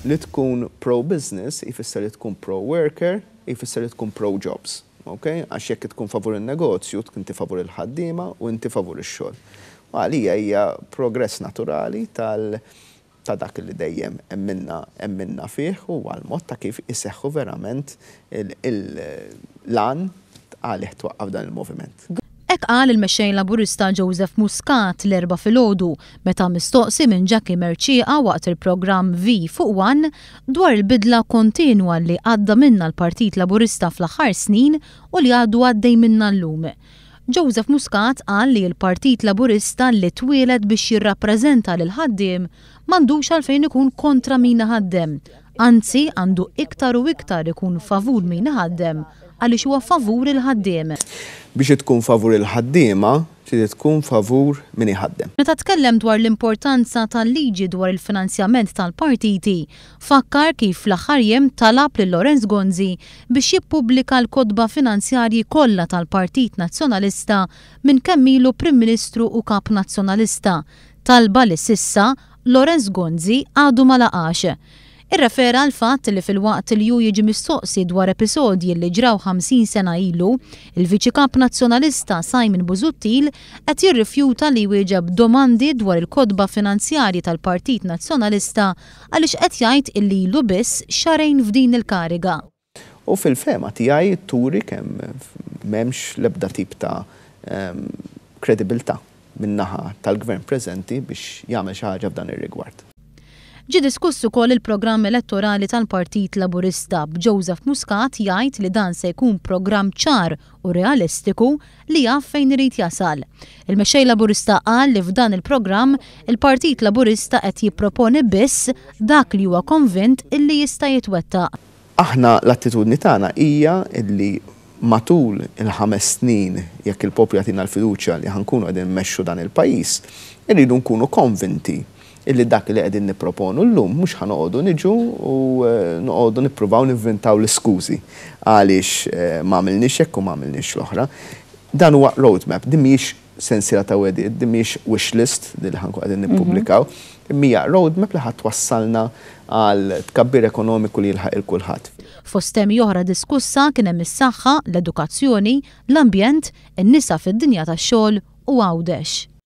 Li tkun pro-business jfisser li tkun pro-worker, jfisser li tkun pro-jobs. Ok? Għax jekk tkun favur il-negozju, inti favur il-ħaddiema u inti favur ix-xogħol. U għalija hija progress naturali tal ta' dak li dejjem emminna emminna fih u għal-mod ta' kif iseħħu verament l-għan għalih twaqqaf dan il-moviment. Hekk qal il-Mexxej Laburista Joseph Muscat l-Erbgħa filgħodu meta mistoqsi minn Jackie Mercieca waqt il-programm V fuq One dwar il-bidla kontinwa li għadda minnha l-Partit Laburista fl-aħħar snin u li għadu għaddej minnha llum. Joseph Muscat qal li l-Partit Laburista li twieled biex jirrappreżenta lill-ħaddiem m'għandux għalfejn ikun kontra min iħaddem, anzi għandu iktar u iktar ikun favur min iħaddem għaliex huwa favur il-ħaddiem. Biex tkun favur il-ħaddiema, trid tkun favur min iħaddem. Meta tkellem dwar l-importanza tal-liġi dwar il-finanzjament tal-partiti, fakkar kif fl-aħħar jiem talab lil Lawrence Gonzi biex jippubblika l-kotba finanzjarji kollha tal-Partit Nazzjonalista minn kemm ilu Prim Ministru u Kap Nazzjonalista, talba li s'issa Lawrence Gonzi għadu ma laqax. Irrefera għall-fatt li filwaqt li hu jiġi mistoqsi dwar episodji li ġraw 50 sena ilu, il-Viċi Kap Nazzjonalista Simon Busuttil qed jirrifjuta li jwieġeb domandi dwar il-kotba finanzjarji tal-Partit Nazzjonalista għaliex qed jgħid illi ilu biss xahrejn f'din il-kariga. U fil-fehma tiegħi turi kemm m'hemmx l-ebda tip ta' kredibilità min-naħa tal-Gvern preżenti biex jagħmel xi ħaġa f'dan ir-rigward. Ġie diskuss ukoll il-programm elettorali tal-Partit Laburista, b'Joseph Muscat jgħid li dan se jkun programm ċar u realistiku li jaf fejn irid jasal. Il-Mexxej Laburista qal li f'dan il-programm il-Partit Laburista qed jipproponi biss dak li huwa konvint illi jista' jitwettaq. Aħna l-attitudni tagħna hija li matul il-5 snin, jekk il-poplu jagħtina l-fiduċja li ħa nkunu qegħdin immexxu dan il-pajjiż, irridu nkunu konvinti illi dak li qegħdin nipproponu llum mhux ħa noqogħdu niġu u noqogħdu nippruvaw nivvintaw l-iskużi għaliex ma għamilniex hekk u ma għamilniex l-oħra. Dan huwa roadmap, din mhijiex sensiela ta' wegħdiet, din mhijiex wish list li ħa nkunu qegħdin nippubblikaw, imma hija roadmap li ħa twassalna għal tkabbir ekonomiku li jilħaq il kulħadd. Fost temi oħra diskussa kien hemm is-saħħa, l-edukazzjoni, l-ambjent, in-nisa fid-dinja tax-xogħol u Għawdex.